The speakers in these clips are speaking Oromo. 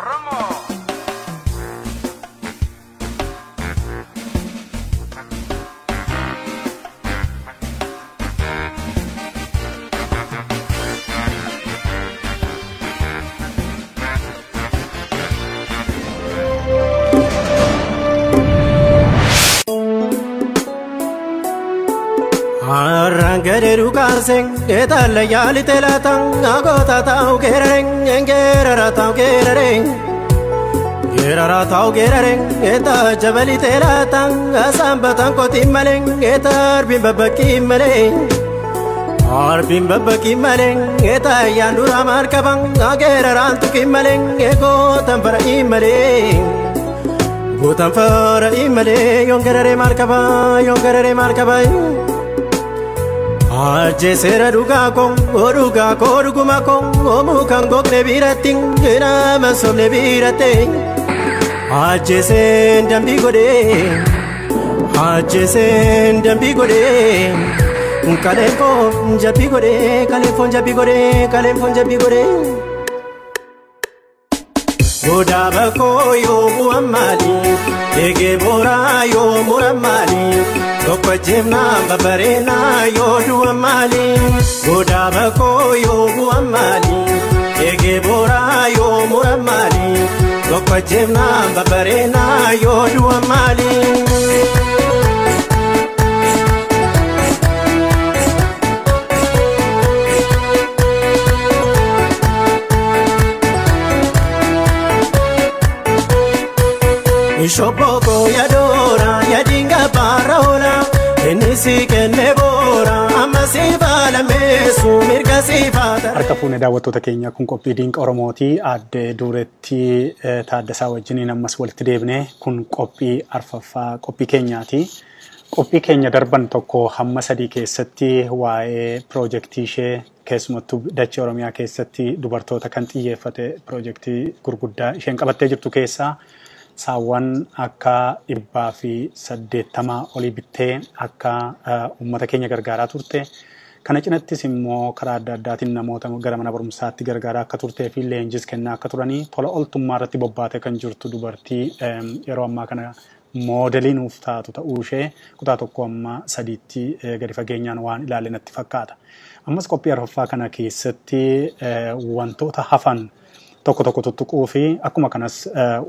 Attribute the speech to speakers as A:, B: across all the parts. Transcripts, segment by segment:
A: Oromoo.
B: Gereru karseng etalla yali telatang agota tau gerereng gerara tau gerereng gerara tau gerereng eta jabali telatang asambatan kotimaleng etar bimbabaki maleng arbim babaki maleng eta yandura markabang geraran tukimaleng ego tampara imaleng gotan fara imale yon gerere markaba yon gerere markaba Ajjeseera dhugaa koo dhugaa koo dhuguma koo mukaan gogne biratti nama sobne biratti ajjeeseen dambii godhee ajjeeseen dambii godhee kaleen foon jabbii godhee kaleen foon jabbii godhee kaleen foon jabbii godhee. Godaaba koo yoo bu'an maali eegee booraa yoo muran maali. Tokko jemna babareena yoo du'a maali godaaba koo yoo bu'a maali eegee booraa yoo mura maali tokko jemna babareena yoo du'a maali. Ishoboko yadoora yadinga paraola enisi kenne boora amma sifa lameesu mirga sifa.
C: Harka fuunee daawwattoota keenya kun qophii Dinqa Oromooti. Aadde Dureetti Taaddasaa wajjiniin ammas walitti deebinee kun qophii arfaffaa qophii keenyaati. Qophii keenya darban tokko hamma sadii keessatti waa'ee piroojeektii ishee keessumattuu dachee Oromiyaa keessatti dubartoota kan xiyyeeffate piroojeektii gurguddaa isheen qabattee jirtu keessaa saawwan akka 180 olii bittee akka uummata keenya gargaaraa turte. Kana cinattis immoo karaa adda addaatiin namoota gara mana barumsaatti gargaaraa akka turtee fi leenjis kennaa akka turanii tola ooltummaa irratti bobbaatee kan jirtu dubartii yeroo ammaa kana moodelii nuuf taatu ta'uu ishee kutaa tokko amma sadiitti gadi fageenyaan waan ilaalle natti fakkaata. Ammas qophii arfaffaa kana keessatti wantoota hafan tokko tokko tuttuquu fi akkuma kanas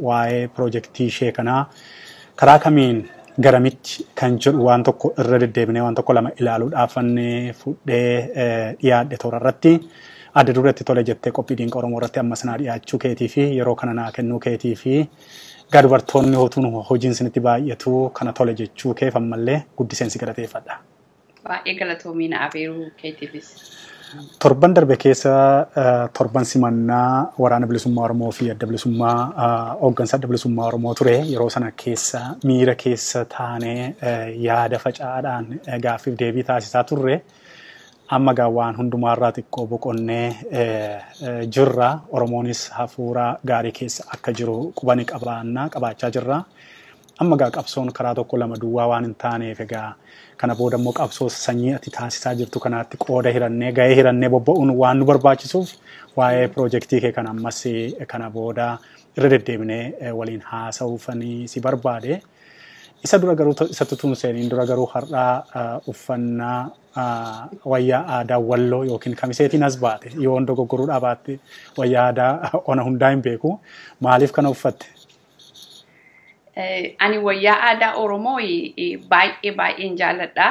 C: waa'ee piroojeektii ishee kanaa karaa kamiin garamitti kan jedhu waan tokko irra deddeebinee waan tokko lama ilaaluudhaaf fudhee dhiyaadhe toora irratti Aadde Dureetti tole jettee qophii Dinqa Oromoo irratti ammas naa dhiyaachuu keetii fi yeroo kana naa kennuu keetii fi egaa dubartoonni hootuun hojiin isinitti baay'atu kana tole jechuu keef ammallee guddiseensi galateeffadha.
D: Baay'ee galatoomii na afeeruu keetiifis.
C: Torban darbe keessa torban simannaa waraana bilisummaa Oromoo fi adda bilisummaa hooggansa adda bilisummaa Oromoo ture yeroo sana keessa miira keessa taanee yaada faca'aadhaan gaaffiif deebii taasisaa turre. Amma gaa waan hundumaarraa xiqqoo boqonnee jirra. Oromoonis hafuura gaarii keessa akka jiru qubani qabaannaa qabaachaa jirra. Amma gaa qabsoon karaa tokko lama duwwaa waan hin taaneef egaa kana booda immoo qabsoo sanyii ati taasisaa jirtu kanaatti qooda hirannee gahee hirannee bobba'uun waan nu barbaachisuuf waa'ee piroojeektii kee kana ammas kana booda irra deddeebinee waliin haasa'uufanii si barbaade. Isa dura garuu isa tutuun seeniin dura garuu har'aa uffannaa wayyaa aadaa Walloo yookiin kamiseetiin as baate yoo dogoggoruudhaa baatte wayyaa aadaa ona hundaa hin beeku maaliif kana uffatte?
D: Ani wayyaa aadaa Oromoo baay'ee baay'een jaalladha.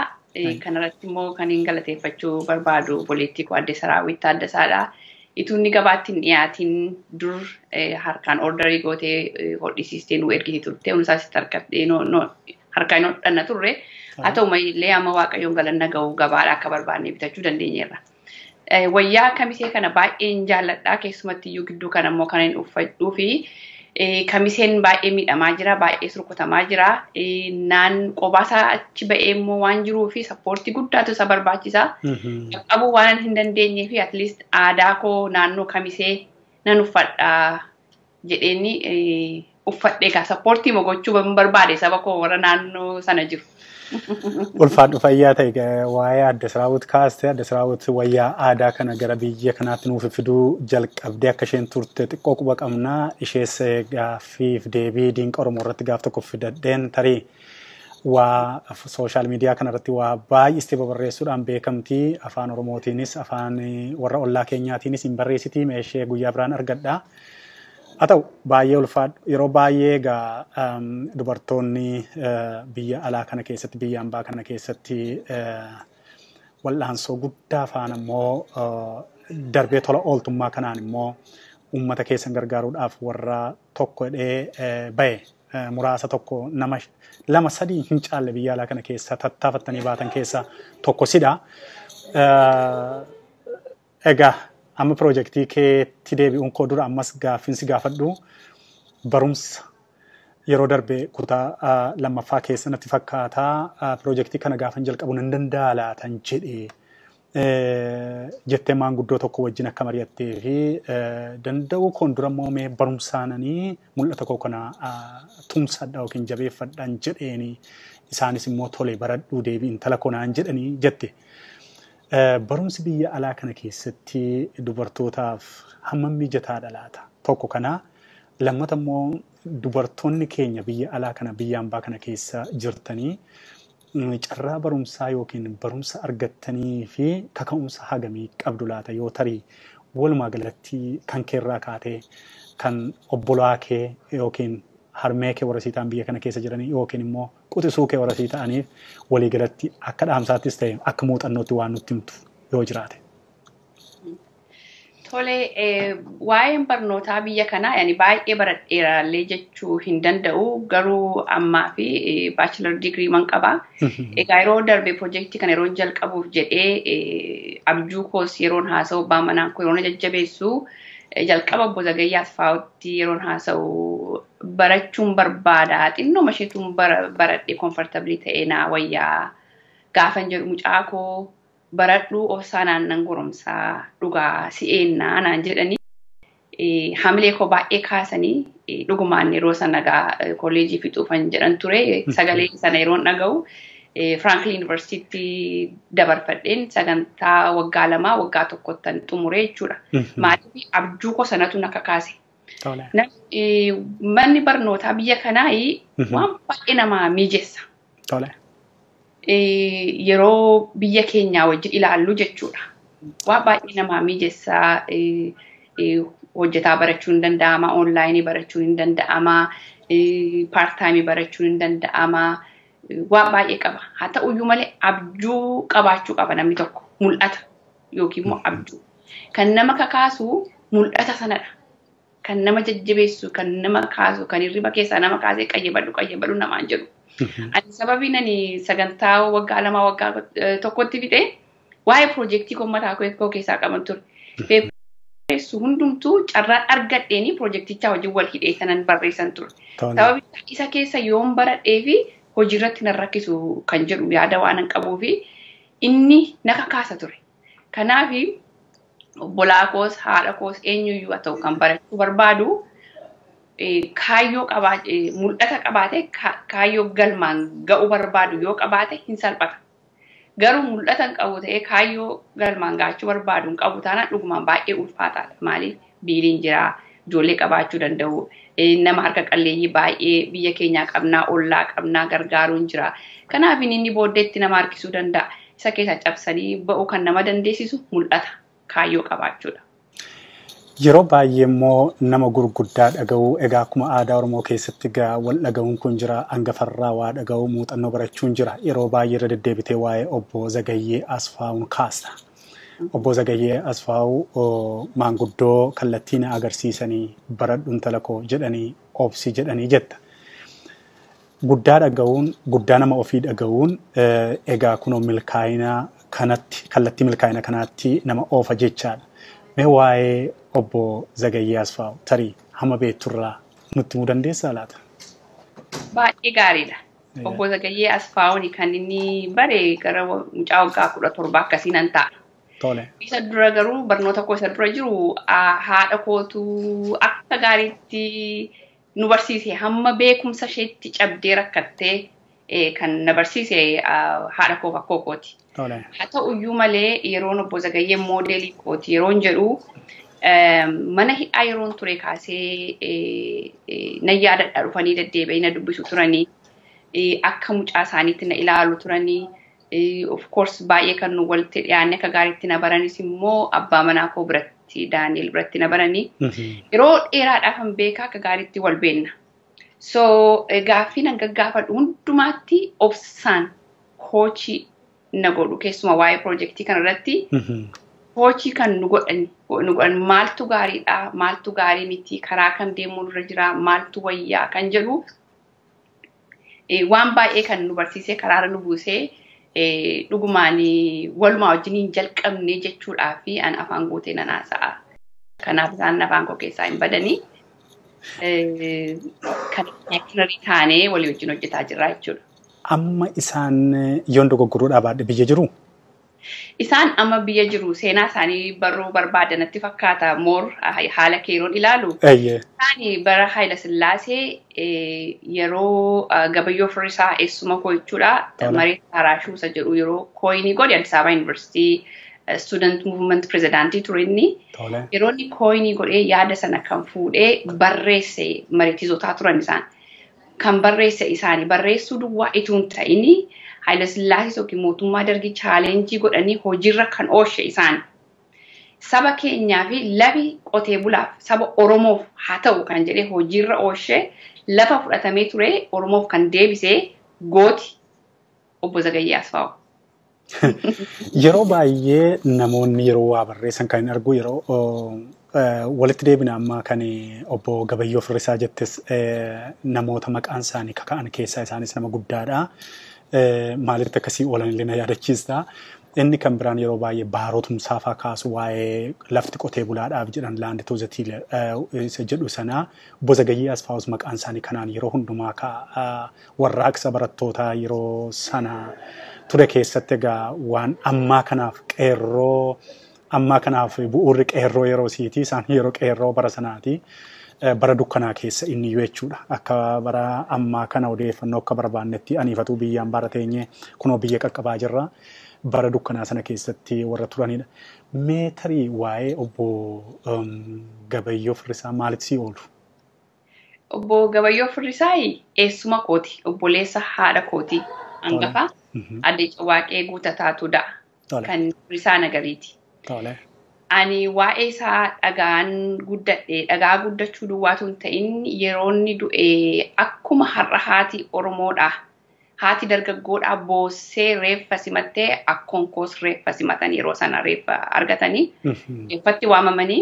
D: Kanarratti immoo kan hin galateeffachuu barbaadu obboleettii koo Aadde Saraawit Taaddasaadha. Ituu inni gabaatti hin dhiyaatin dur harkaan ordarii gootee hodhisiistee nu ergiti turte. Hundi isaas harkaan hodhanna turre. Haa ta'u malee amma Waaqayyoon galanna ga'u gabaadha akka barbaanne bitachuu dandeenyeerra. Wayyaa kamisee kana baay'een jaalladha. Keessumatti iyyuu gidduu kana immoo kan hin uffadhuu fi kamiseen baay'ee miidhamaa jira, baay'ee surkutamaa jira. Naan qobaasaa achi ba'ee immoo waan jiruu fi sappoortii guddaatu isa barbaachisa. Qaqqabuu waan hin dandeenyee fi at least aadaa koo naannoo kamisee nan uffadha jedheeni uffadhe egaa sappoortii moo gochuu barbaade saba koo warra naannoo sana jiru.
C: Ulfaadhu fayyaa ta'e waa'ee Aadde Siraawwit kaastee Aadde Siraawwit wayyaa aadaa kana gara biyya kanaatti nuuf fiduu jalqabdee akka isheen turte xiqqoo quba qabnaa. Ishees gaaffiif deebii Dinqa Oromoo irratti gaaf tokko fidadheen tarii waa sooshaal miidiyaa kanarratti waa baay'istee babarreessuudhaan beekamtii. Afaan Oromootiinis afaan warra ollaa keenyaatiinis hin barreessitii meeshee guyyaa biraan argadha. Haa ta'u baay'ee ulfaadhu yeroo baay'ee egaa dubartoonni biyya alaa kana keessatti biyya ambaa kana keessatti wal'aansoo guddaa faana immoo darbee tola ooltummaa kanaan immoo uummata keessan gargaaruudhaaf warra tokko hidhee bahe muraasa tokko nama lama sadii hin caalle biyya alaa kana keessa tattaafattanii baatan keessaa tokko sidha. Egaa amma piroojeektii keetti deebi'uun koo dura ammas gaaffiinsi gaafadhu barumsa yeroo darbe kutaa lammaffaa keessa natti fakkaataa piroojeektii kana gaafan jalqabu nan danda'a laatan jedhee jettee maanguddoo tokko wajjin akka mari'attee fi danda'uu koon dura immoo mee barumsaananii mul'ata koo kana tumsadha yookiin jabeeffadhaan jedheeni isaanis immoo tole baradhuu deebii intala koo naan jedhanii jette. Barumsi biyya alaa kana keessatti dubartootaaf hammam mijataadha laata? Tokko kana lammata immoo dubartoonni keenya biyya alaa kana biyya ambaa kana keessa jirtanii carraa barumsaa yookiin barumsa argattanii fi kaka'umsa hagamii qabdu laata yoo tarii walumaa galatti kan keerraa kaatee kan obbolaa kee yookiin harmee kee warra sii ta'an biyya kana keessa jiranii yookiin immoo quxisuu kee warra sii ta'aniif walii galatti akka dhaamsaattis ta'e akka muuxannootti waan nutti himtu yoo jiraate.
D: Tole, waa'een barnootaa biyya kanaa yani baay'ee baradheeraallee jechuu hin danda'u garuu ammaa fi bachelor degree man qaba. Egaa yeroo darbe piroojeektii kana yeroo jalqabuuf jedhee abjuu koos yeroon haasa'u abbaan manaa koo yeroo na jajjabeessu jalqaba obbo Zagayyaa Asfaawutti yeroon haasa'u barachuun barbaada. Xinnoo isheetuun baradhe comfortably ta'ee naa wayyaa gaafan jedhu mucaa koo baradhuu obsaa naannan goromsaa dhugaa si'eennaa naan jedhanii hamilee koo baay'ee kaasanii dhugumaan yeroo sana egaa kolleejii fixuufan jedhan ture sagalee sana yeroon dhaga'u Franklin University dabarfadheen sagantaa waggaa 2 waggaa 1 xumuree jechuudha. Maaliif abjuu koo sanatu na kakaase. Manni barnootaa biyya kanaa waan baay'ee nama mijeessa. Yeroo biyya keenyaa wajjin ilaallu jechuudha. Waan baay'ee nama mijeessaa hojjetaa barachuun hin danda'ama, onlaayinii barachuun hin danda'ama, paartaayimii barachuun hin danda'ama. Waan baay'ee qaba. Haa ta'uyyuu malee abjuu qabaachuu qaba namni tokko. Mul'ata yookiin immoo abjuu. Kan nama kakaasu mul'ata sanadha. Kan nama jajjabeessu, kan nama kaasu, kan hirriba keessaa nama kaasee qayyabadhu qayyabadhu namaan jedhu. Ani sababiin ani sagantaa waggaa 2 waggaa 1tti fixee waa'ee piroojeektii koo mataa koo keessaa qaban ture. Barreessu hundumtuu carraan argadheeni piroojeektichaa wajjin wal hidhee sanan barreessan ture. Sababiin isa keessa yoon baradhee fi hojiirratti na rakkisu kan jedhu yaada waan hin qabuu fi inni na kakaasa ture. Kanaaf obbolaa koos haadha koos eenyuyyuu haa ta'u kan barachuu barbaadu kaayyoo qabaate mul'ata qabaate kaayyoo galmaan ga'uu barbaadu yoo qabaate hin salphata. Garuu mul'ata hin qabu ta'ee kaayyoo galmaan ga'achuu barbaadu hin qabu taanaan dhugumaan baay'ee ulfaataadha. Maaliif biiliin jira, ijoollee qabaachuu danda'u, nama harka qalleeyyii baay'ee biyya keenyaa qabnaa, ollaa qabnaa gargaaruun jira. Kanaaf inni booddeetti nama harkisuu danda'a. Isa keessaa cabsanii ba'uu kan nama dandeessisu mul'ata kaayyoo qabaachuudha.
C: Yeroo baay'ee immoo nama gurguddaa dhaga'uu egaa akkuma aadaa Oromoo keessatti egaa wal dhaga'uun kun jira hangafarraa waa dhaga'uu muuxannoo barachuun jira yeroo baay'ee irra deddeebitee waa'ee obbo Zagayyee Asfaawun kaasta. Obbo Zagayyee Asfaawu maanguddoo kallattii na agarsiisanii baradhu intala koo jedhanii obsi jedhanii jetta. Guddaa dhaga'uun guddaa nama ofii dhaga'uun egaa kunoo milkaa'ina kanatti kallattii milkaa'ina kanaatti nama oofa jechaadha. Mee waa'ee obbo Zagayyee Asfaawu tarii hamma beekturraa nutti himuu dandeessaa laata?
D: Baay'ee gaariidha. Obbo Zagayyee Asfaawun kan inni bare gara mucaa waggaa 17 akkasii nan ta'a. Isa dura garuu barnoota koo isa dura jiru haadha kootu akka gaariitti nu barsiise hamma beekumsa isheetti cabdee rakkattee kan na barsiise haadha koof akkoo kooti. Haa ta'uyyuu malee yeroon obbo Zagayyeen moodeelii kooti yeroon jedhu mana hidhaa yeroon ture kaasee na yaadadha dhufanii deddeebi'anii na dubbisu turanii akka mucaa isaaniitti na ilaalu turanii of course baay'ee kan nu walitti dhiyaanne akka gaariitti na baranis immoo abbaa manaa koo biratti Daani'el biratti na baranii yeroo dheeraadhaaf hin beekaa akka gaariitti wal beenna. So gaaffii nan gaggaafadhu hundumaatti obsaan koochii na godhu keessumaa waa'ee piroojeektii kanarratti koochii kan nu godhan maaltu gaariidha maaltu gaarii miti karaa kam deemuu irra jira maaltu wayyaa kan jedhu waan baay'ee kan nu barsiisee karaarra nu buusee dhugumaan walumaa wajjiniin jalqabne jechuudhaa fi an afaan guutee nan haasa'a. Kanaaf isaan afaan koo keessaa hin badanii. Kan paartinarii taanee walii wajjin hojjetaa jirra jechuudha.
C: Amma isaan yoon dogoggoruu baadhe biyya jiruu?
D: Isaan amma biyya jiru seenaa isaanii barruu barbaadanatti fakkaata moor haala keeroon ilaalu. Isaan bara Haayila Sillaasee yeroo Gabayyoo Firrisaa eessuma koo jechuudha. Mareet Haaraashuu isa jedhu yeroo kooyinii godhe Addis Ababa Yuunivarsiitii Student Movement Pirezidaantii ture inni. Yeroo inni kooyinii godhee yaada sana kan fuudhee barreesse mareetizotaa turan isaan. Kan barreesse isaanii barreessuu duwwaa itoo hin ta'ini Haayila Sillaasee yookiin mootummaa dargii chaaleenjii godhanii hojiirra kan oolche isaan. Saba keenyaa fi lafi qotee bulaaf saba Oromoof haa ta'u kan jedhee hojiirra oolche lafa fudhatamee ture Oromoof kan deebisee gooti obbo Zagayyee Asfaawu.
C: Yeroo baay'ee namoonni yeroo waa barreessan kan hin argu yeroo walitti deebina ammaa kan obbo Gabayyoo Firrisaa jettes namoota maqaan isaanii kaka'an keessaa isaanis nama guddaadha. Maalitti akkasii oolan illee na yaadachiista. Inni kan biraan yeroo baay'ee Baaroo Tumsaa fa'aa kaasu waa'ee lafti qotee bulaadhaaf jedhan land to the tiller isa jedhu sana obbo Zagayyee Asfaawus maqaan isaanii kanaan yeroo hundumaa ka'a warraaqsa barattootaa yeroo sana ture keessatti egaa waan ammaa kanaaf qeerroo ammaa kanaaf bu'uurri qeerroo yeroo siiti isaan yeroo qeerroo bara sanaati. Bara dukkanaa keessa inni iyyuu jechuudha. Akka bara ammaa kana odeeffannoo akka barbaannetti aniifatuu biyyaan bara teenyee kunoo biyya qaqqabaa jirra. Bara dukkanaa sana keessatti warra turanidha. Mee tarii waa'ee obbo Gabayyoo Firrisaa maalitti sii oolu?
D: Obbo Gabayyoo Firrisaa eessuma kooti. Obboleessa haadha kooti. Hangafa. Addee Cawaaqee Guutataatu da'a. Kan Firrisaa Nagariiti. Ani waa'ee isaa dhagaan guddadhe dhagaa guddachuu duwwaatu hin ta'in yeroo inni du'e akkuma har'a haati Oromoodha. Haati dargaggoodha boossee reeffa simattee akkoon koos reeffa simatan yeroo sana reeffa argatanii reeffatti waamamanii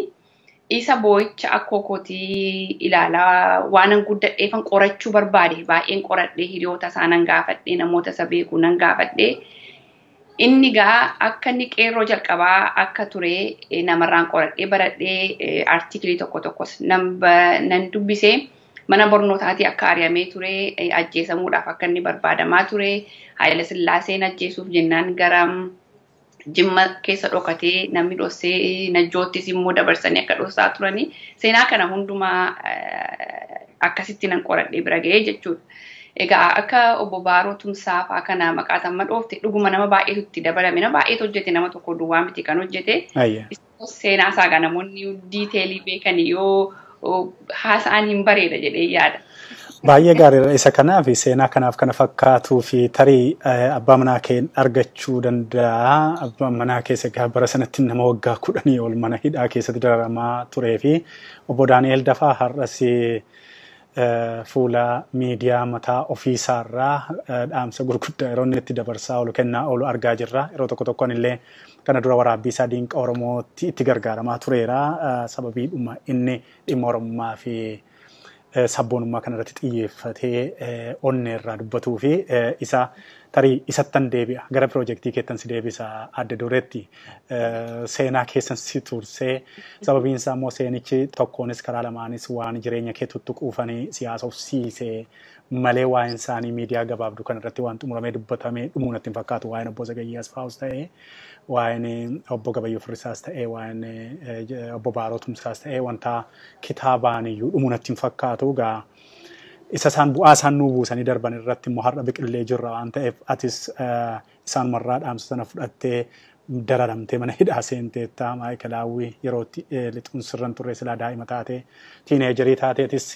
D: isa boo'icha akkoo kootii ilaalaa waanan guddadheefan qorachuu barbaade baay'een qoradhee hiriyoota isaa nan gaafadhee namoota isa beeku nan gaafadhee. Inni gaa akka inni qeerroo jalqabaa akka ture namarraan qoradhee baradhee artiikilii tokko tokkos nan dubbisee mana barnootaatii akka ari'amee ture ajjeesamuudhaaf akka inni barbaadamaa ture Haayila Sillaaseen ajjeesuuf jennaan gara Jimma keessa dhokatee namni dhossee Najjoottis immoo dabarsanii akka dhossaa turanii seenaa kana hundumaa akkasitti nan qoradhee bira ga'ee jechuudha. Egaa akka obbo Baaroo Tumsaa fa'aa kana maqaa tamma dhoofte dhuguma nama baay'eetu itti dabalame nama baay'eetu hojjete nama tokko duwwaa miti kan hojjete. Seenaa isaa kan namoonni diiteelii beekan yoo haasa'an hin bareeda jedhee yaada.
C: Baay'ee gaariidha. Isa kanaaf seenaa kanaaf kana fakkaatuu fi tarii abbaa manaa kee argachuu danda'a. Abbaan manaa keessa egaa bara sanatti nama waggaa 10 ol mana hidhaa keessatti dararamaa turee fi obbo Daani'el Dafaa har'as fuula miidiyaa mataa ofiisaarraa dhaamsa gurguddaa yeroo inni itti dabarsaa oolu kennaa oolu argaa jirra. Yeroo tokko tokkoon illee kana dura waraabbii isaa Dinqa Oromootti itti gargaaramaa tureera. Sababiidhuma inni dhimma Oromummaa fi sabboonummaa kanarratti xiyyeeffatee onneerraa dubbatuu fi isa tarii isattan deebi'a. Gara piroojeektii keettan si deebisa adda dureetti seenaa keessan si tursee sababiin isaa immoo seenichi tokkoonis karaa lamaanis waan jireenya kee tuttuquufanii siyaasa ofsiisee malee waa'een isaanii miidiyaa gabaabduu kanarratti waan xumuramee dubbatamee dhumuu natti hin fakkaatu. Waa'een obbo Zagayyee Asfaawus ta'ee waa'een obbo Gabayyoo Firrisaas ta'ee waa'een obbo Baaroo Tumsaas ta'ee wanta kitaabaan iyyuu dhumuu natti hin fakkaatu. Gaa Isa isaan bu'aa isaan nuu buusanii darban irratti immoo har'a biqillee jirra waan ta'eef atis isaanumarraa dhaamsa sana fudhattee dararamtee mana hidhaa seenteetta. Maayikelaawwii yerootti lixuun sirran turre silaa daa'ima taatee tiineejarii taateetis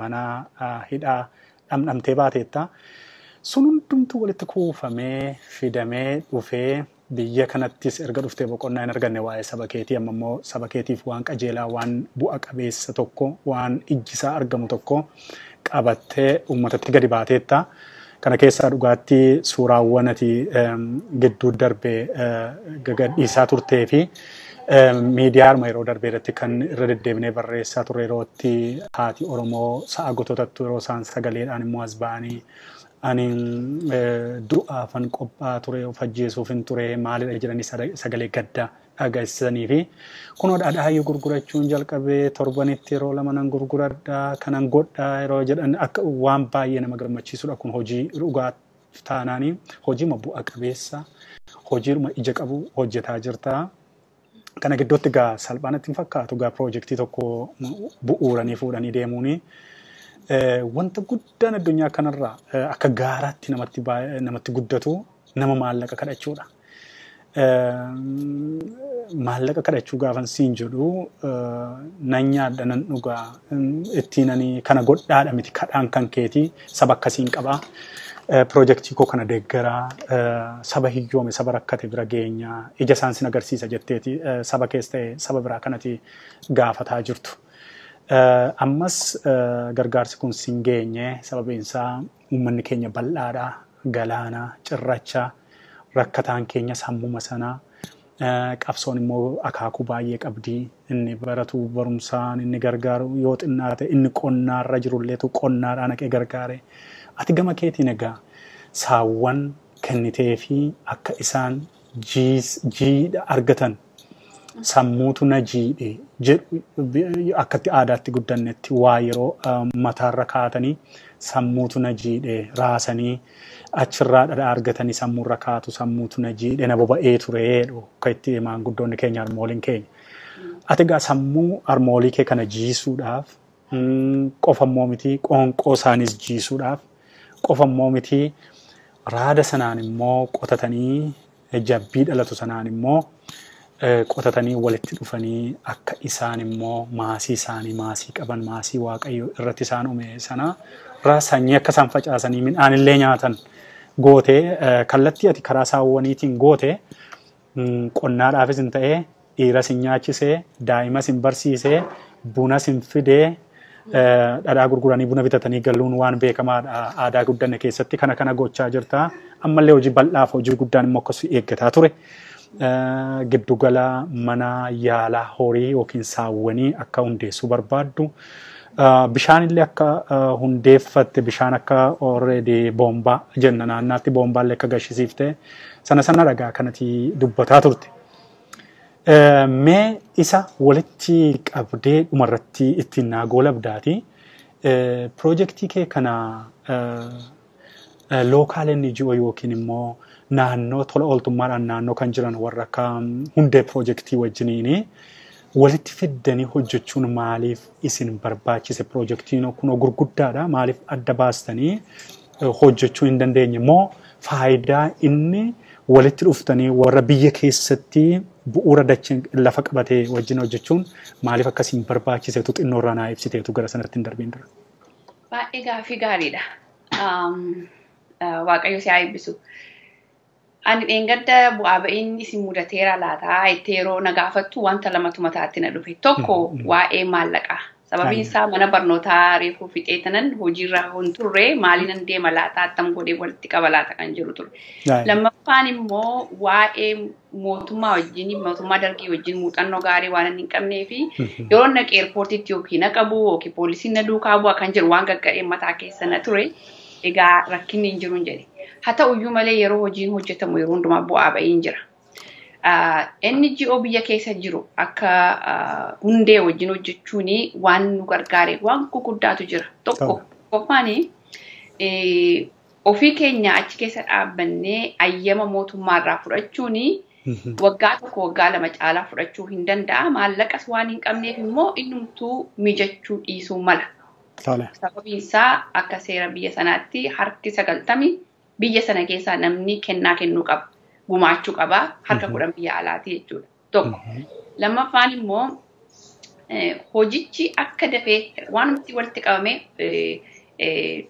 C: mana hidhaa dhamdhamtee baateetta. Sun hundumtuu walitti kuufamee fidamee dhufee biyya kanattis erga dhuftee boqonnaa hin arganne waa'ee saba keetii amma immoo saba keetiif waan qajeelaa waan bu'a qabeessa tokko waan ijjisaa argamu tokko qabattee uummatatti gadi baateetta. Kana keessaa dhugaatti suuraawwan ati gidduu darbee gagadhiisaa turtee fi miidiyaadhuma yeroo darbee irratti kan irra deddeebinee barreessaa turre yerootti haati Oromoo sa'a gototattu yeroo isaan sagaleedhaan immoo as ba'anii ani du'aafan qophaa'aa ture of ajjeesuufin ture maalidha jedhanii sagalee gaddaa dhageessisanii fi kunoo dhadhaayyuu gurgurachuun jalqabee torbanitti yeroo lama nan gurguradhaa kanan godhaa yeroo jedhan akka waan baay'ee nama gammachiisudha kun hojii dhugaa taanaanii hojiima bu'a qabeessa hojiidhuma ija qabu hojjetaa jirta. Kana gidduutti egaa salphaanatti hin fakkaatu egaa piroojeektii tokko bu'uuranii fuudhanii deemuuni. Wanta guddaan addunyaa kanarraa akka gaaraatti namatti guddatu nama maallaqa kadhachuudha. Maallaqa kadhachuu gaafan siin jedhu nan nyaadha nan dhugaa ittiin ani kana godhaadha miti kadhaan kan keetii saba akkasiin qabaa. Piroojeektii koo kana deeggaraa saba hiyyoome saba rakkate bira geenyaa ija isaan sin agarsiisa jetteeti saba keessa ta'e saba biraa kanati gaafataa jirtu. Ammas gargaarsi kun sin geenye sababiin isaa uummanni keenya bal'aadha galaana cirracha rakkataan keenya sammuma sanaa qabsoon immoo akaakuu baay'ee qabdi inni baratu barumsaan inni gargaaru yoo xinnaa ta'e inni qonnaarra jirulleetu qonnaadhaan haqee gargaare. Ati gama keetiin egaa saawwan kennitee fi akka isaan jiidha argatan sammuutu na jiidhe jedhu akkatti aadaatti guddannetti waa yeroo mataarra kaatanii sammuutu na jiidhe raasanii achirraa dhadhaa argatanii sammuurra kaatu sammuutu na jiidhe na boba'ee ture jedhu akka itti maanguddoonni keenya harmooliin keenya. Ati egaa sammuu harmoolii kee kana jiisuudhaaf qofammoo miti qoonqoo isaanis jiisuudhaaf qofammoo miti raada sanaan immoo qotatanii jabbii dhalatu sanaan immoo qotatanii walitti dhufanii akka isaan immoo maasii isaanii maasii qaban maasii waaqayyo irratti isaan uume sana irraa sanyii akka isaan facaasanii midhaan illee nyaatan gootee kallattii ati karaa saawwaniitiin goote qonnaadhaafis hin ta'ee dhiiras hin nyaachisee daa'imas hin barsiisee bunas hin fidee dhadhaa gurguranii buna bitatanii galuun waan beekamaadha aadaa guddanne keessatti kana kana gochaa jirta. Ammallee hojii bal'aaf hojii guddaan immoo akkasii eeggataa ture. Giddugala mana yaalaa horii yookiin saawwanii akka hundeessuu barbaaddu. Bishaan illee akka hundeeffatte bishaan akka already boombaa jenna naannaatti boombaallee akka gashisiifte sana sana dhagaa kanatti dubbataa turte. Mee isa walitti qabdee dhumarratti ittiin naa goolabdaati. Piroojeektii kee kana lookaal NGO yookiin immoo naannoo tola ooltummaadhaan naannoo kan jiran warra akka hundee piroojeektii wajjiniini walitti fiddanii hojjechuun maaliif isin barbaachise? Piroojeektiin kunoo gurguddaadha maaliif adda baastanii hojjechuu hin dandeenye immoo faayidaa inni walitti dhuftanii warra biyya keessatti bu'uura dachee lafa qabatee wajjin hojjechuun maaliif akkasiin barbaachiseetu xinnoorraa naa ibsiteetu gara sanatti hin darbiin dura.
D: Baay'ee gaaffii gaariidha. Waaqayyo si haa eebbisu. Ani dheengadda bu'aa ba'iin isin mudateera laataa itti yeroo na gaafattu wanta lamatu mataatti na dhufe. Tokko waa'ee maallaqaa. Sababiin isaa mana barnootaa reefuu fixee tanan hojiirra hin turre maaliinan deema laataa attam godhee walitti qaba laata kan jiru ture. Lammaffaan immoo waa'ee mootummaa wajjin mootummaa dargii wajjin muuxannoo gaarii waan hin qabnee fi yeroo naqee eerpoortiitti yookiin na qabu yookiin poolisiin na duukaa bu'a kan jiru waan gaggadhee mataa keessa na ture. Egaa rakkinni hin jiru hin jedhe. Haa ta'uyyuu malee yeroo hojiin hojjetamu yeroo hundumaa bu'aa ba'iin jira. NGO biyya keessa jiru akka hundee wajjin hojjechuun waan nu gargaare waan gurguddaatu jira. Tokko qofaan ofii keenya achi keessa dhaabbannee ayyama mootummaarraa fudhachuun waggaa tokko waggaa lama caalaa fudhachuu hin danda'a. Maallaqas waan hin qabneef immoo innumtuu mijachuu dhiisuu mala. Sababiin isaa akka seera biyya sanaatti harki 90 biyya sana keessaa namni kennaa kennuu qaba. Gumaachuu qaba. Harka 10 biyya alaati jechuudha. Tokko. Lammaffaan immoo hojichi akka dafee waanumti walitti qabame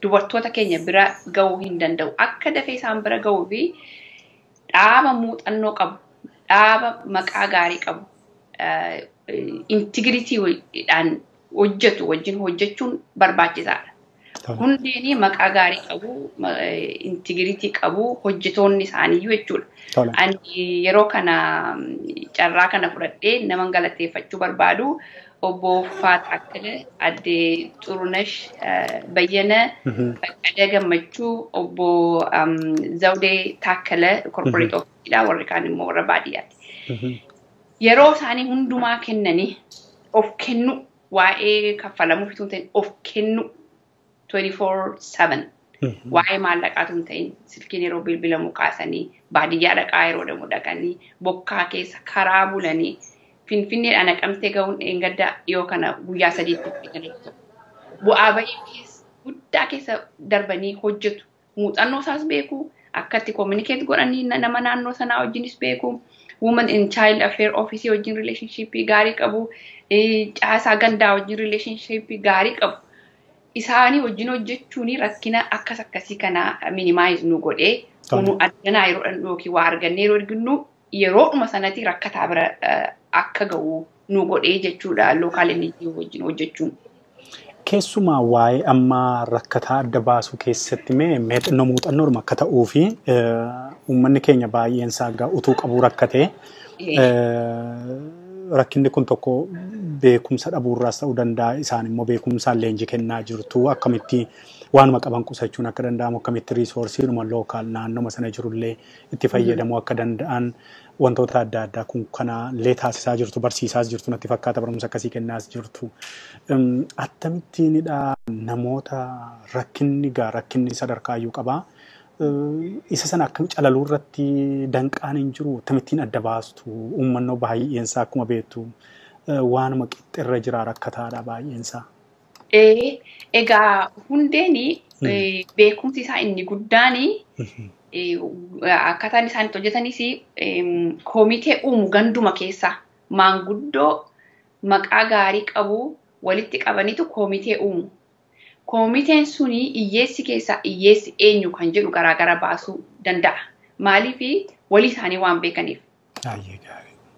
D: dubartoota keenya bira ga'uu hin danda'u. Akka dafee isaan bira ga'uu fi dhaaba muuxannoo qabu, dhaaba maqaa gaarii qabu, intigiritiidhaan hojjetu wajjin hojjechuun barbaachisaadha. Hundeenii maqaa gaarii qabu, intigiritii qabu, hojjetoonni isaaniiyyuu jechuudha. Ani yeroo kana carraa kana fudhadhee nama galateeffachuu barbaadu obbo Faataa Addee Xurunesh Bayyana, Baqqalee Gammachuu, obbo Zawudee Taakkala corporate office warri kaan immoo warra baadiyyaati. Yeroo isaanii hundumaa kennanii of kennu waa'ee kaffalamuuf itoo hin ta'in of kennu 24/7 waa'ee maallaqaatu hin ta'in silkiin yeroo bilbilamu kaasanii baadiyyaa dhaqaa yeroo deemu dhaqanii bokkaa keessa karaa bulanii Finfinneedhaan Naqamtee ga'uun dheengadda dhiyoo kana guyyaa 3tti fidanii bu'aa bahii guddaa keessa darbanii hojjetu. Muuxannoo isaas beeku, akkatti communicate godhanii nama naannoo sanaa wajjinis beeku, Women in Child Affair Office wajjin relationship gaarii qabu, caasaa gandaa wajjin relationship gaarii qabu. Isaanii wajjin hojjechuun rakkina akkas akkasii kana minimize nu godhee kunu addanaa yeroo dhandhu yookiin waa argannee yeroo arginu yeroodhuma sanatti rakkataa bira akka ga'u nu godhee jechuudha local NGO wajjin hojjechuun.
C: Keessumaa waa'ee amma rakkataa adda baasuu keessatti mee muuxannoodhuma akka ta'uu fi uummanni keenya baay'een isaa utuu qabuu rakkatee rakkinni kun tokko beekumsa dhabuurraas ta'uu danda'a. Isaan immoo beekumsaan leenjii kennaa jirtu akkamitti waanuma qaban qusachuun akka danda'amu akkamitti riisoorsiidhuma lookaal naannoma sana jirullee itti fayyadamuu akka danda'an wantoota adda addaa kun kanallee taasisaa jirtu barsiisaas jirtu natti fakkaata barumsa akkasii kennaas jirtu. Akkamittiinidha namoota rakkinni gaa rakkinni sadarkaayyuu qabaa. Isa sana akkam calaluu irratti danqaan hin jiru akkamittiin adda baastu uummannoo baay'eensaa akkuma beektu waanuma qixxirra jira rakkataadha baay'eensaa.
D: Egaa hundeen beekumsi isaa inni guddaan akkaataan isaan itti hojjetanis koomitee uumu ganduma keessa maanguddoo maqaa gaarii qabu walitti qabaniitu koomitee uumu. Koomiteen suni hiyyeessi keessaa hiyyeessi eenyu kan jedhu garaagara baasuu danda'a. Maaliif walii isaanii waan beekaniif.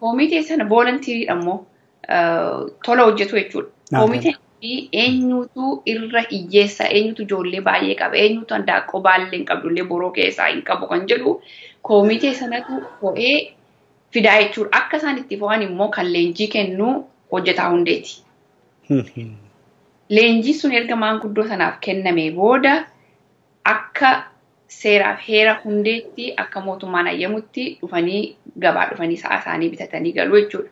D: Koomitee sana voolontiiriidha immoo tola hojjetu jechuudha. Koomiteen eenyutu irra hiyyeessa, eenyutu ijoollee baay'ee qaba, eenyutu handaaqqoo baallee hin qabdu illee boroo keessaa hin qabu kan jedhu koomitee sanatu fo'ee fidaa jechuudha. Akka isaan itti fo'an immoo kan leenjii kennu hojjetaa hundeeti. Leenjii sun erga maanguddoo sanaaf kenname booda akka seeraaf heera hundeetti akka mootummaan ayyamutti dhufanii gabaa dhufanii sa'a isaanii bitatanii galu jechuudha.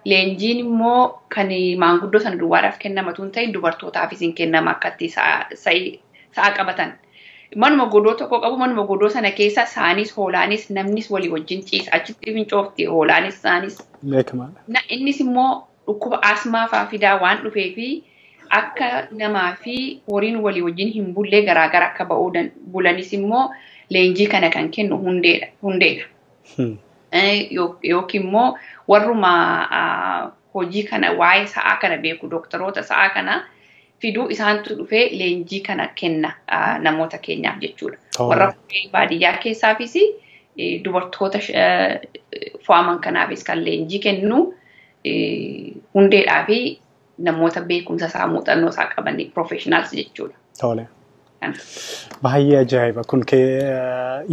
D: Leenjiin immoo kan maanguddoo sana duwwaadhaaf kennamatu hin ta'in dubartootaafis hin kennama akkatti sa'a qabatan. Manuma godoo tokko qabu manuma godoo sana keessa saanis hoolaanis namnis walii wajjin ciisa achitti fincoofti hoolaanis saanis. Innis immoo dhukkuba asmaa fa'aa fidaa waan dhufeefi akka namaa fi horiin walii wajjin hin bullee garaagara akka ba'uu bulanis immoo leenjii kana kan kennu hundeedha. Yookiin immoo warruma hojii kana waa'ee sa'aa kana beeku dooktaroota sa'aa kana fiduu isaantu dhufee leenjii kana kenna namoota keenyaaf jechuudha. Warra baadiyyaa keessaafis dubartoota fo'aman kanaafis kan leenjii kennu hundeedhaa fi namoota beekumsa isaa muuxannoo isaa qaban professionals jechuudha.
C: Tole. Baay'ee ajaa'iba kun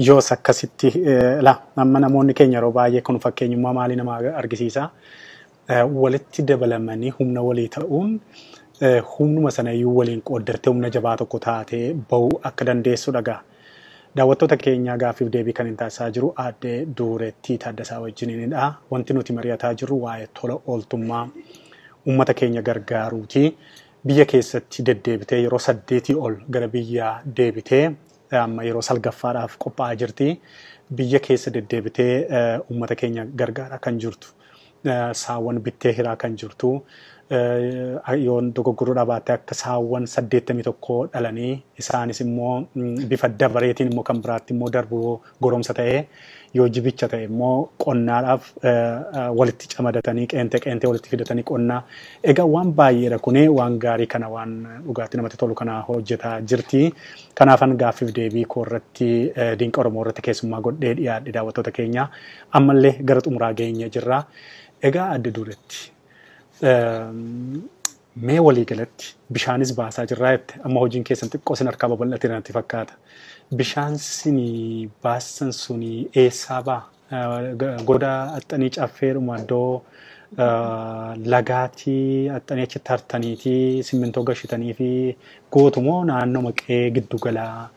C: yoos akkasitti amma namoonni keenya yeroo baay'ee kun fakkeenyummaa maalii nama argisiisa. Walitti dabalamanii humna walii ta'uun humnuma sana iyyuu waliin qooddattee humna jabaa tokko taatee bahuu akka dandeessu dhagaa. Daawwattoota keenyaa gaaffiif deebii kan hin taasisaa jiru Aadde Duurettii Taaddasaa wajjiniinidha. Wanti nuti mari'ataa jirru waa'ee tola ooltummaa uummata keenya gargaaruuti. Biyya keessatti deddeebitee yeroo 8 ol gara biyyaa deebitee amma yeroo 9ffaadhaaf qophaa'aa jirti. Biyya keessa deddeebitee uummata keenya gargaaraa kan jirtu. Saawwan bittee hiraa kan jirtu. Yoon dogoggoruu baatte akka saawwan 81 dhalanii isaanis immoo bifa dabareetiin immoo kan biraatti immoo darbu goromsa ta'ee yoo jibicha ta'e immoo qonnaadhaaf walitti camadatanii qeentee qeentee walitti fidatanii qonnaa. Egaa waan baay'eedha kuni waan gaarii kana waan dhugaatti namatti tolu kana hojjetaa jirti. Kanaafan gaaffiif deebii koo irratti Dinqa Oromoo irratti keessummaa godhee dhiyaadhe daawwattoota keenya ammallee gara xumuraa geenye jirra. Egaa adda duretti mee waliigalatti bishaanis baasaa jirraa jette amma hojiin keessan xiqqoo sin harkaa babal'ate natti fakkaata. Bishaan sinii baasan suni eessaa ba'a? Goda axxanii caffeedhuma iddoo lagaatii axxanii achi tartaniitii simmintoo gashitanii fi gootumoo naannoo maqee giddugalaa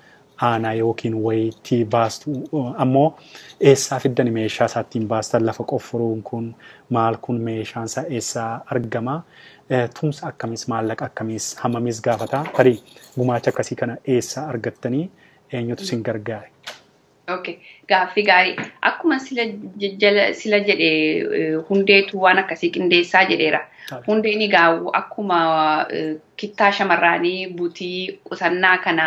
C: aanaa yookiin wayiitti baastu ammoo eessaa fiddani meeshaa isaa ittiin baastan lafa qofforuun kun maal kun meeshaan isaa eessaa argama? Tumsa akkamiis maallaqa akkamiis hammamis gaafata? Tarii gumaacha akkasii kana eessaa argattanii eenyutu sin gargaare?
D: Okay, gaaffii gaarii. Akkuma sila jedhe hundeetu waan akkasii qindeessaa jedheera. Hundeen egaa akkuma kittaa shamarranii butii qusannaa kana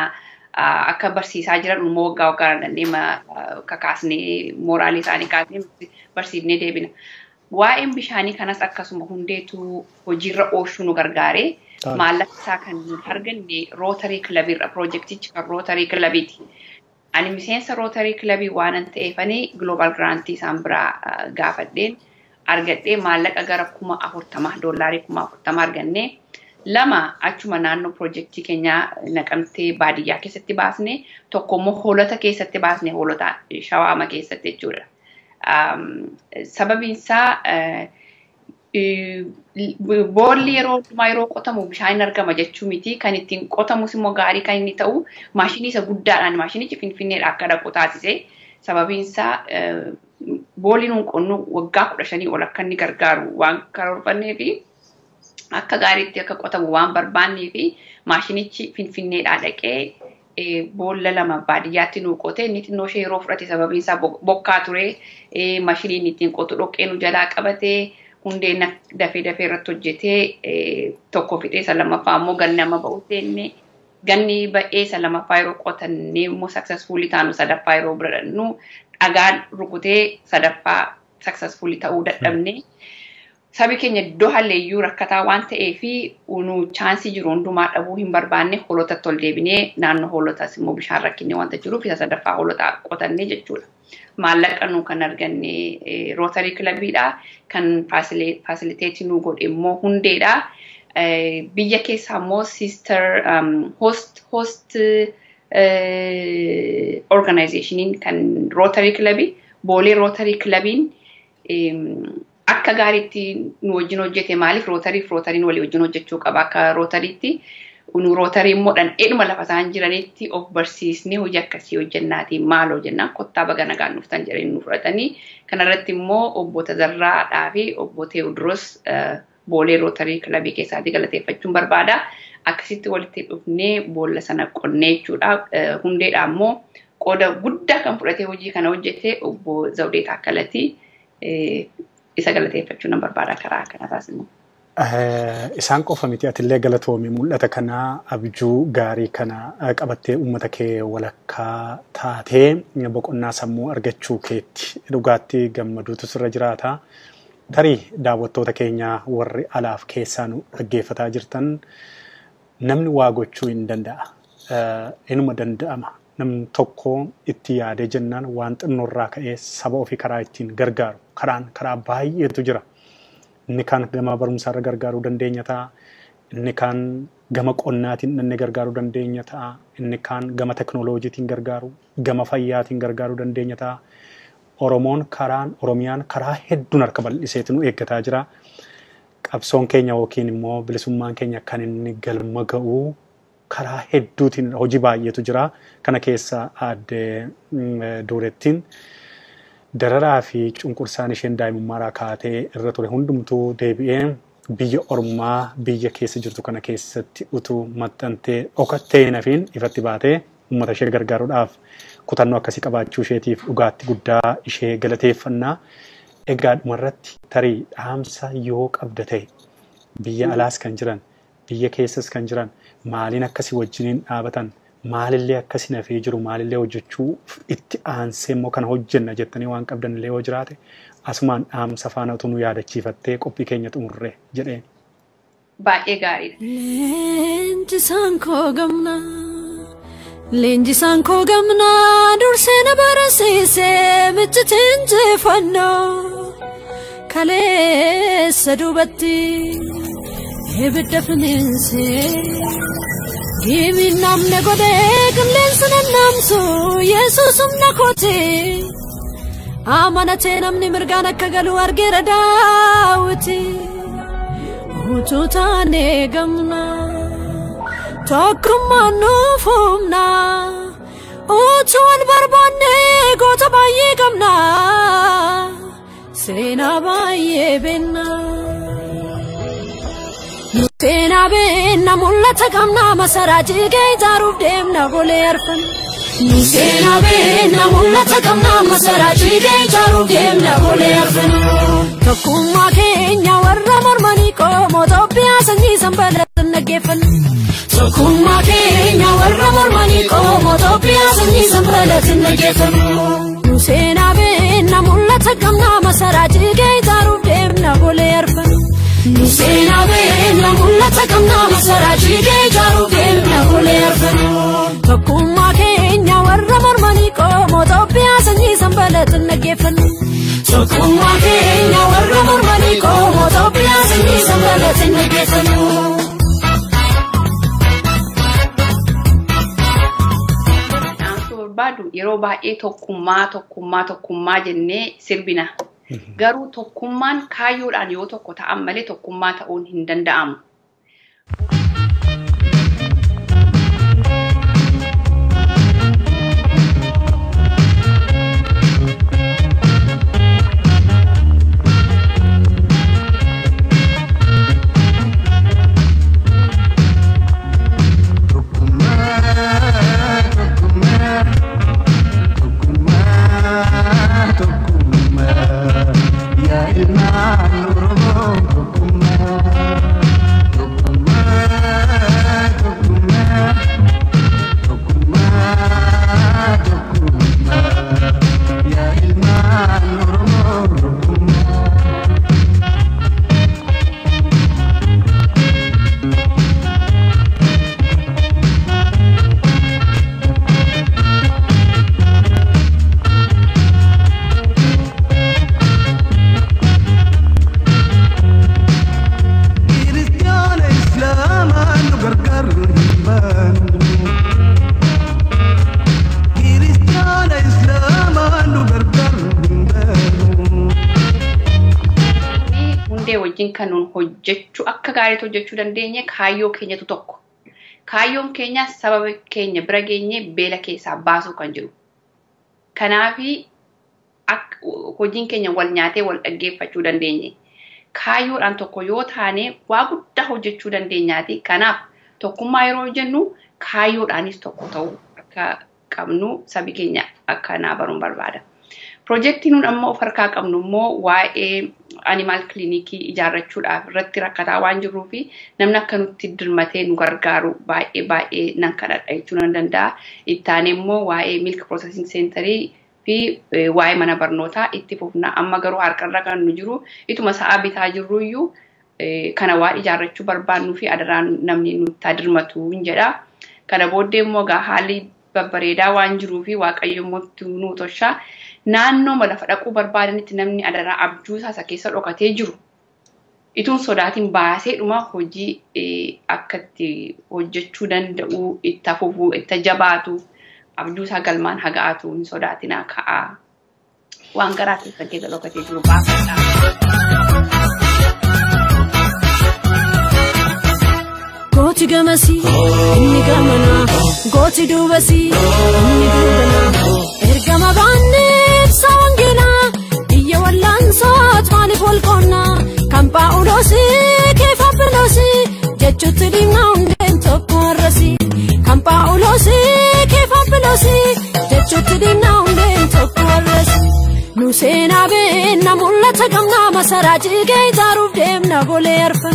D: akka barsiisaa jiran immoo waggaa waggaan dandeenye kakaasnee mooraalii isaanii kaasnee barsiifnee deebina. Waa'een bishaanii kanas akkasuma hundeetu hojiirra oolchuu nu gargaare. Maallaqa isaa kan arganne Rotary Clubiirra piroojeektichi kan Rotary Clubiiti. Ani miseensa Rotary Clubii waanan ta'eefani Global Grantii isaan biraa gaafadheen argadhee maallaqa gara $40,000 $40,000 argannee. Lama achuma naannoo piroojeektii keenyaa Naqamtee baadiyyaa keessatti baasne tokko immoo hoolota keessatti baasne hoolota shawaama keessatti jechuudha. Sababiin isaa boolli yeroo hundumaa yeroo qotamu bishaan hin argama jechuu miti. Kan ittiin qotamus immoo gaarii kan inni ta'u maashinii isa guddaadhaan maashinichi Finfinneedha akka dhaqu taasise. Sababiin isaa boolli nuun qonnu waggaa 15 ol akka inni gargaaru waan karoorfannee fi akka gaariitti akka qotamu waan barbaannee fi maashinichi Finfinneedhaa dhaqee boolla lama baadiyyaatti nu qote inni xinnoo ishee yeroo fudhate sababiin isaa bokkaa ture maashiniin ittiin qotu dhoqqee nu jalaa qabate hundeen dafee dafee irratti hojjetee tokko fixee isa lammaffaa immoo ganni amma ba'u seenne ganni ba'ee isa lammaffaa yeroo qotannee immoo successfully taanu sadaffaa yeroo bira dhannu dhagaan rukutee sadaffaa successfully ta'uu dadhabne. Sabi keenya iddoo halleeyyuu rakkataa waan ta'eef nu chaansii jiru hundumaa dhabuu hin barbaanne hoolotatti ol deebinee naannoo hoolotaas immoo bishaan rakkinne wanta jiruuf isa sadaffaa hoolotaa qotannee jechuudha. Maallaqa nu kan arganne Rotary Clubiidha. Kan facilitate nu godhe immoo hundeedha. Biyya keessaa immoo sister host organizationiin kan Rotary Clubii Boolee Rotary Clubiin akka gaariitti nu wajjin hojjete maaliif Rotary fi Rotaryn walii wajjin hojjechuu qaba akka Rotarytti nu Rotary immoo dhandheedhuma lafa isaan jiranitti of barsiisnee hojii akkasii hojjennaatii maal hojjennaan kottaa baga nagaan dhuftan jedhanii nu fudhatanii kanarratti immoo obbo Tazarraadhaa fi obbo Teewodiroos Boolee Rotary Clubii keessaatii galateeffachuun barbaada. Akkasitti walitti dhufnee boolla sana qonnee jechuudha. Hundeedhaa immoo qooda guddaa kan fudhatee hojii kana hojjete obbo Zawudee Taakkalatii. Isa galateeffachuu nan barbaada karaa kanarraas immoo.
C: Isaan qofa miti atillee galatoomi mul'ata kana abjuu gaarii kana qabattee uummata kee walakkaa taatee boqonnaa sammuu argachuu keetti dhugaatti gammaduutu sirra jiraata. Tarii daawwattoota keenya warri alaaf keessaa nu dhaggeeffataa jirtan namni waa gochuu hin danda'a. Inuma danda'ama. Namni tokko itti yaadee jennaan waan xinnoorraa ka'ee saba ofii karaa ittiin gargaaru karaan karaa baay'eetu jira. Inni kaan gama barumsaarra gargaaruu dandeenya ta'a. Inni kaan gama qonnaatiin dhannee gargaaruu dandeenya ta'a. Inni kaan gama teknooloojiitiin gargaaru, gama fayyaatiin gargaaruu dandeenya ta'a. Oromoon karaan Oromiyaan karaa hedduun harka bal'iseetu nu eeggataa jira. Qabsoon keenya yookiin immoo bilisummaan keenya kan inni galma ga'u karaa hedduutiin hojii baay'eetu jira. Kana keessa aadde Duurettiin dararaa fi cunqursaan isheen daa'imummaarraa kaatee irra ture hundumtuu deebi'ee biyya ormaa biyya keessa jirtu kana keessatti utuu maxxantee dhokattee hin hafiin ifatti baatee uummata ishee gargaaruudhaaf kutannoo akkasii qabaachuu isheetiif dhugaatti guddaa ishee galateeffannaa. Egaa dhumarratti tarii dhaamsa yoo qabda ta'e biyya alaas kan jiran biyya keessas kan jiran maaliin akkasii wajjiniin dhaabatan maalillee akkasii nafee jiru maalillee hojjechuu itti aansee immoo kana hojjenna jettanii waan qabdan illee yoo jiraate asumaan dhaamsa faana utuu nu yaadachiifattee qophii keenya xumurre jedheen.
D: Baay'ee gaariidha.
A: Leenjisaan koo gamnaa Leenjisaan koo gamnaa dursee na barsiisee michitiin jeefannoo kaleessa duubatti ibidda finiinsee gimiin namni godhee qilleensa nannaamsu Yesuus humna kooti amanatee namni mirgaan akka galu argeera daawwiti utuu taanee gamnaa. Tokkummaan nuuf humna utuu wal barbaanne goota baay'ee qabna seenaa baay'ee beekna. Seenaa beekna mul'ata qabna masaraa jigee ijaaruuf deemna golee arfan. Seenaa beekna mul'ata qabna masaraa jigee ijaaruuf deemna golee arfan. Tokkummaa keenya warra mormanii qomoo Itoophiyaa sanyii sanbalatan dhaggeeffanna. Tokkummaa keenya warra mormanii qomoo Itoophiyaa sanyii sanbalatan dhaggeeffanna. Nu seenaa beekna mul'ata qabna masaraa jigee ijaaruuf deemna golee arfan. Nu seenaa beekna mul'ata qabna masaraa jigee ijaaruuf deemna golee arfan. Tokkummaa keenya warra mormanii qomoo Itoophiyaa sanyii sanbalatan dhaggeeffanna. Tokkummaa keenya warra mormanii qomoo Itoophiyaa sanyii sanbalatan dhaggeeffanna.
D: Barbaadu yeroo baay'ee tokkummaa tokkummaa tokkummaa jennee sirbina. Garuu tokkummaan kaayyoodhaan yoo tokko ta'an malee tokkummaa ta'uun hin danda'amu. Kan nuun hojjechuu akka gaariitti hojjechuu dandeenye kaayyoo keenyatu tokko. Kaayyoon keenya sababa keenya bira geenye beela keessaa baasuu kan jiru. Kanaafi hojiin keenya wal nyaatee wal dhaggeeffachuu dandeenye. Kaayyoodhaan tokko yoo taane waa guddaa hojjechuu dandeenyaati. Kanaaf tokkummaa yeroo hojjennu kaayyoodhaanis tokko ta'uu akka qabnu sabi keenya akka naa baruun barbaada. Piroojeektii nuun amma of harkaa qabnu immoo waa'ee animal kilinikii ijaarrachuudhaaf irratti rakkataa waan jirruu fi namni akka nutti dirmatee nu gargaaru baay'ee baay'ee nan kadhadha jechuu nan danda'a. Ittaanee immoo waa'ee milk processing centerii fi waa'ee mana barnootaa itti fufna. Amma garuu harkarra kan nu jiru ituma sa'a bitaa jirru iyyuu kana waa ijaarrachuu barbaannuu fi adaraan namni nutti dirmatu hin jedha. Kana booddee immoo egaa haalli babbareedaa waan jiruu fi waaqayyo immoo nu toshaa. Naannoo lafa dhaquu barbaadanitti namni adaraa abjuu isaa keessa dhokatee jiru ituun sodaatiin baasee dhuma hojii akka itti hojjechuu danda'u itti hafuu itti jabaatu abjuu isaa galmaan haga'atu hin sodaatinaa ka'aa waan garaa keessa keessa dhokatee jiru baafadha.
A: Gooti gamasii inni gamanaa gooti duubasii inni duubanaa ergama baannee ibsa wangeelaa biyya wal'aansoot maaliif wal qoonnaa kan Phaawulosii keefa Aphiloosii jechuutti dhiibnaa hundeen tokko har'asii kan Phaawulosii keefa Aphiloosii jechuutti dhiibnaa hundeen tokko har'asii nu seenaa beekna mul'ata. masaraa jigee ijaaruuf deemna golee arfan.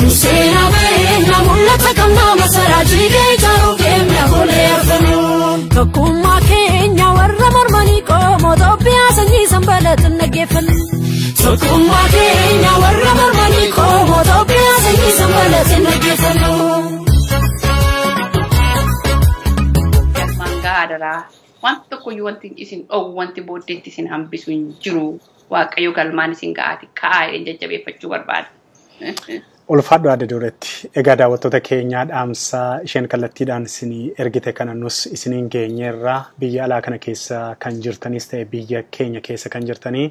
A: Nu seenaa beekna mul'ata qabna masaraa jigee ijaaruuf deemna golee arfan. Tokkummaa keenya warra mormanii qomoo Itoophiyaa sanyii sanbalatan dhaggeeffannu. Tokkummaa keenya warra mormanii qomoo Itoophiyaa sanyii sanbalatan dhaggeeffannu.
D: Galmaan gahaa wanti tokkoyyuu wanti isin dhoowwu wanti booddeetti isin hambisu hin jiru. Waaqayyo galmaan isin ga'aati ka'aa jajjabeeffachuu barbaada.
C: Ulfaadhu Aadde Dureetti. Egaa daawwattoota keenyaa dhaamsa isheen kallattiidhaan isinii ergite kana nus isiniin geenyeerra biyya alaa kana keessa kan jirtanis ta'e biyya keenya keessa kan jirtanii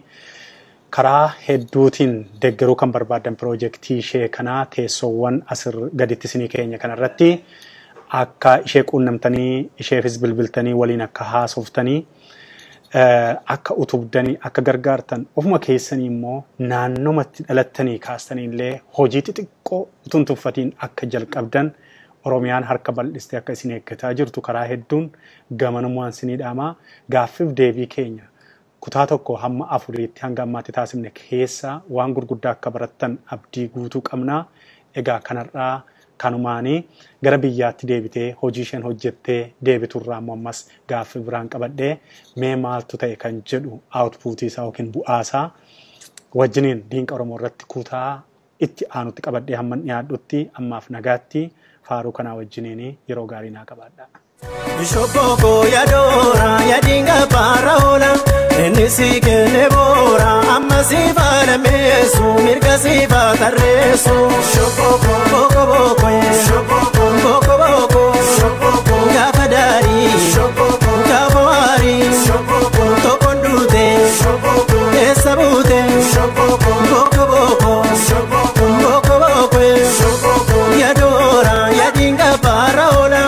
C: karaa hedduutiin deeggaruu kan barbaadan piroojeektii ishee kanaa teessoowwan asir gaditti isinii keenya kanarratti akka ishee quunnamtanii isheefis bilbiltanii waliin akka haasoftanii akka utubdanii akka gargaartan ofuma keessanii immoo naannumatti dhalattanii kaastanii illee hojii xixiqqoo utuu hin tuffatiin akka jalqabdan Oromiyaan harka bal'istee akka isin eeggataa jirtu karaa hedduun gamanumaan isinii dhaamaa gaaffiif deebii keenya kutaa 1 hamma 4tti hanga ammaatti taasifne keessa waan gurguddaa akka barattan abdii guutuu qabnaa. Egaa kanarraa kanumaanii gara biyyaatti deebitee hojii isheen hojjettee deebiturraa immoo ammas gaaffii biraan qabadhee mee maaltu ta'e kan jedhu outpuutii isaa yookiin bu'aa isaa wajjiniin Dinqa Oromoo irratti kutaa itti aanutti qabadhee hamman dhiyaadhutti ammaaf nagaatti faaruu kanaa wajjiniin yeroo gaarii naa qabaadha.
B: Shobboko yaadora yaadinga paaraola inni si kenne boora amma si faalameessu mirga si faatarreessu. Shobboko boko boko shobboko boko boko shobboko gaafa daarii shobboko gaafa waarii shobboko tokkoon duute shobboko eessa buute shobboko boko boko shobboko boko boko shobboko yaadora yaadinga paaraola.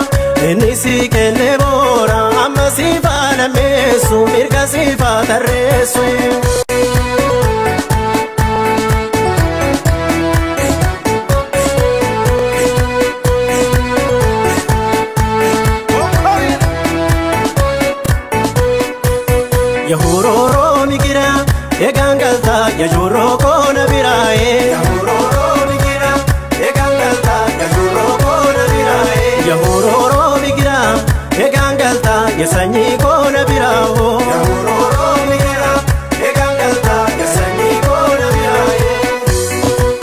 B: Inni si kenne boora amma si faalameessu mirga si faatarreessu. Yahurooroo migira eegaan galtaa yajuuroo koona biraayee. Yahurooroo migira eegaan galtaa yajuuroo koona biraayee. Yahurooroo eegaan galtaa yaasanyii koona biraawoo. Yahurooroo migira eegaan galtaa yaasanyii koona biraayee.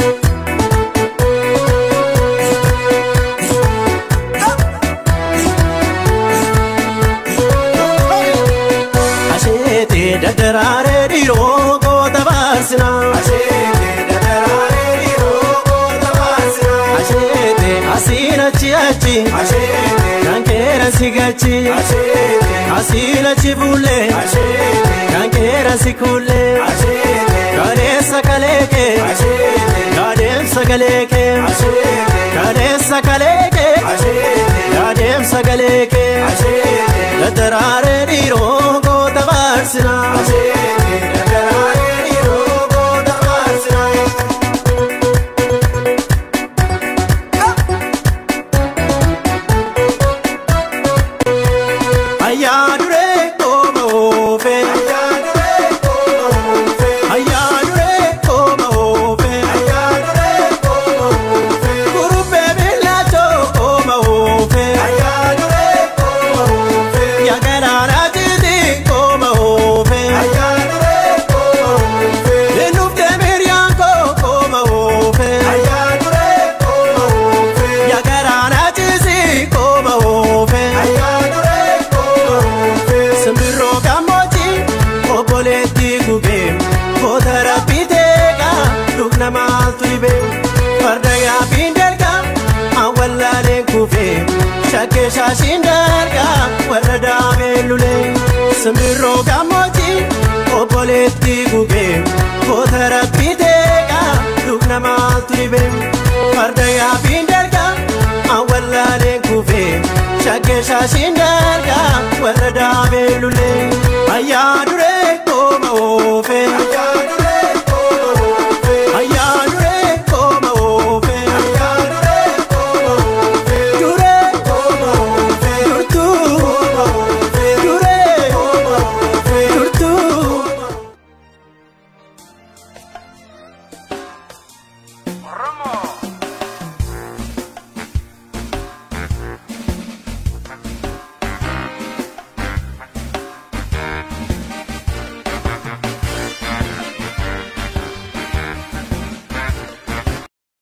B: Asheetee daddaraaree dhiiroo goota baarsinaa. Asheetee daddaraaree dhiiroo goota baarsinaa. Asheetee asiin achi achi. Asheetee. Kankeera si gachi, asiin achi fuullee, kankeera si kuullee, kaleessa kaleeke, adeemsa galeeke, kaleessa kaleeke, adeemsa galeeke, daddaraaree dhiiroo goota baarsinaa. Daddaraaree dhiiroo goota baarsinaa. Shaashiin dargaa warra daabee lulee simbirroo gammoojjii obboleetti gugee goota rabbii teeqaa dhugna maaltu dhibee farda yaabbiin dargaa awwallaaleen kufee shakkee shaashiin dargaa warra daabee lulee ayyaa.